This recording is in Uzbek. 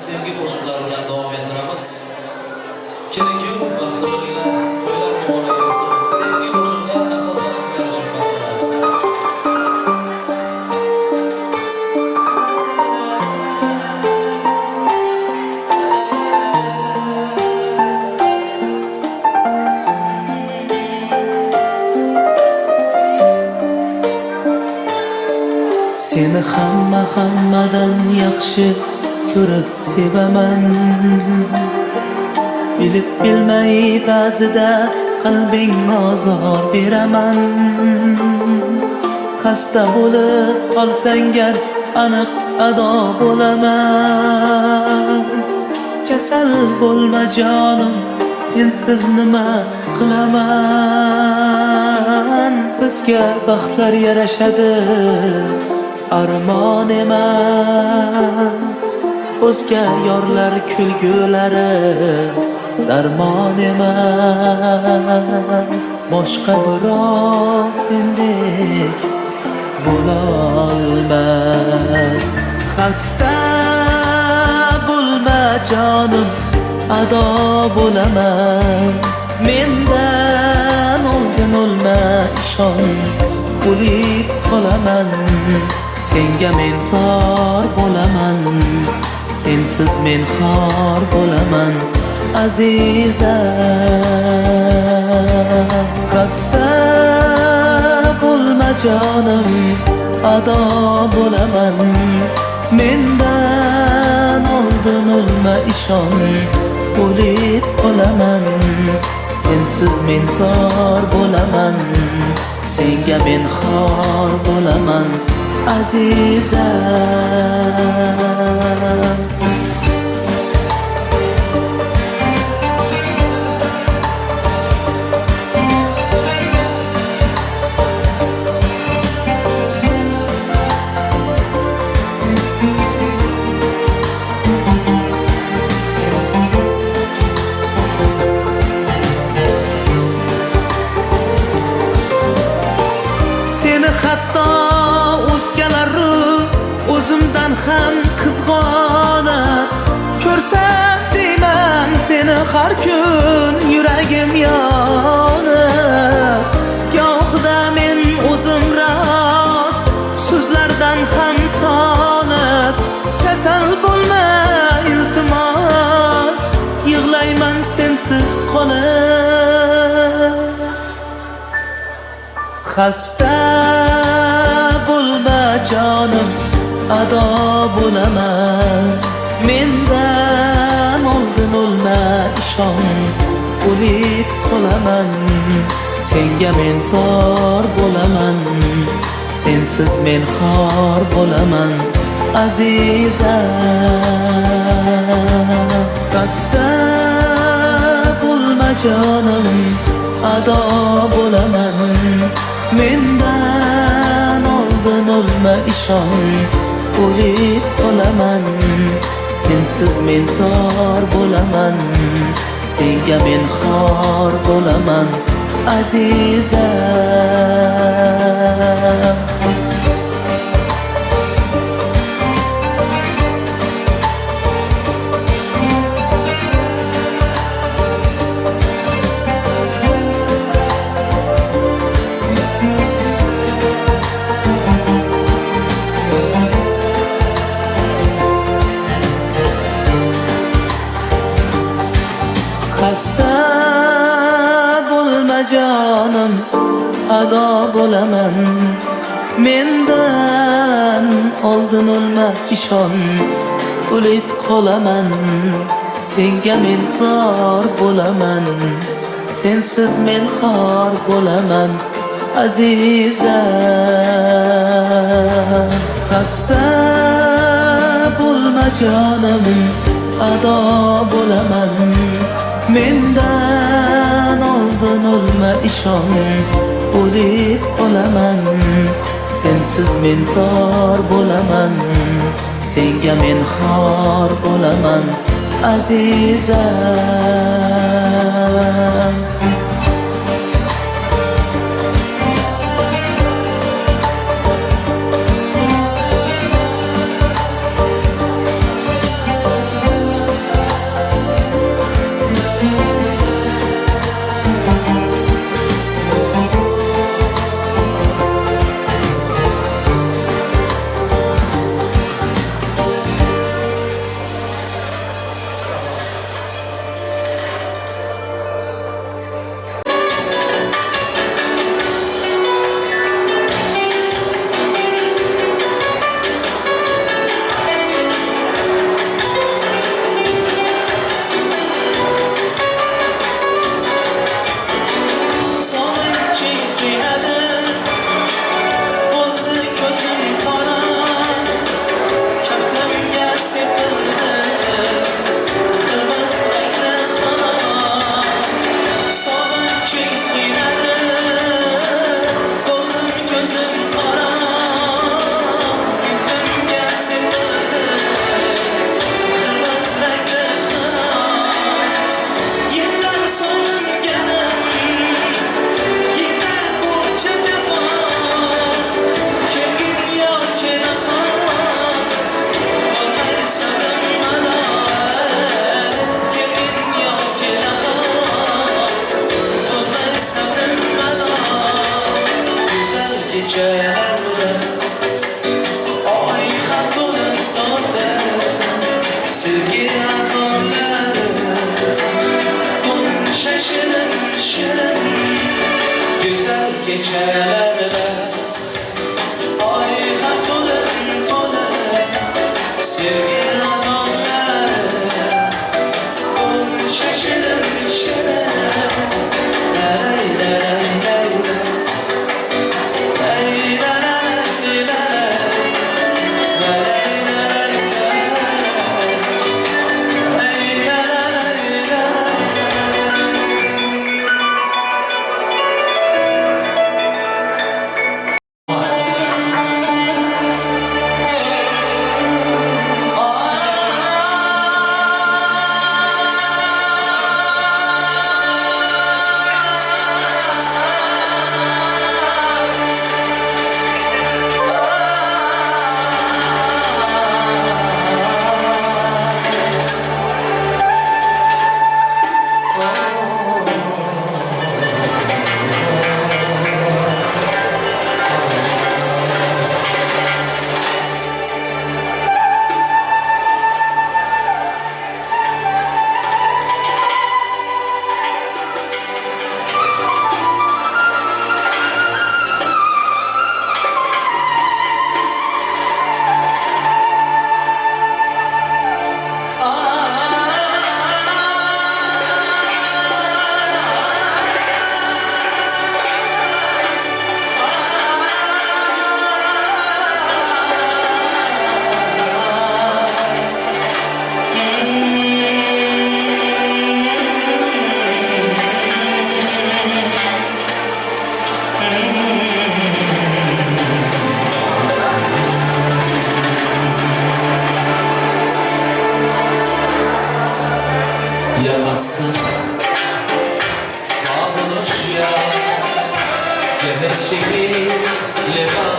Sevgi qo'shiqlari bilan davom ettiramiz. Kelin-kuyov, baxtli bo'linglar, to'ylar muborak bo'lsin. Sevgi qo'shiqlar asosan sizlar uchun marhamat. Seni hamma hammadan yaxshi ko'rib sevaman. Bilib bilmay ba'zida qalbing ozor beraman. Xasta bo'lib qolsang gar aniq ado bo'laman. Kasal bo'lma jonim, sensiz nima qilaman? Bizga baxtlar yarashadi, armon emas. O'zga yorlar kulgulari darmon emas. Boshqa birov sendek bo'lolmas. Xasta bo'lma jonim, ado bo'laman. Mendan oldin o'lma, ishon, o'lib qolaman. Senga men zor bo'laman, sensiz men xor bo'laman, azizam. Xasta bo'lma jonim, ado bo'laman. Mendan oldin o'lma, ishon, o'lib qolaman. Sensiz men zor bo'laman, senga men xor bo'laman, azizam. Seni hatto o'zgalar o'zimdan ham qizg'onib ko'rsam deyman, seni har kun yuragim yonib. Gohida men o'zim rost so'zlardan ham tonib, kasal bo'lma iltimos, yig'layman sensiz qolib. Xasta bo'lma jonim, ado bo'laman. Mendan oldin o'lma, ishon, o'lib qolaman. Senga men zor bo'laman, sensiz men xor bo'laman, azizam. Xasta bo'lma jonim, ado bo'laman. Mendan oldin o'lma, ishon, o'lib qolaman. Sensiz men zor bo'laman, senga men xor bo'laman, azizam. Xasta bo'lma jonim, ado bo'laman. Mendan oldin o'lma, ishon, o'lib qolaman. Senga men zor bo'laman, sensiz men xor bo'laman, azizam. Xasta bo'lma jonim, ado bo'laman. Mendan oldin o'lma, ishon, o'lib qolaman. Sensiz men zor bo'laman, senga men xor bo'laman, azizam. Kechalarda oy ham to'lin to'lin, sevgi azonlari bo'lsa shirin shirin. Lay lay lay lay lay lay lay lay lay lay. Yağasın Babuluş ya Cehşeki leva.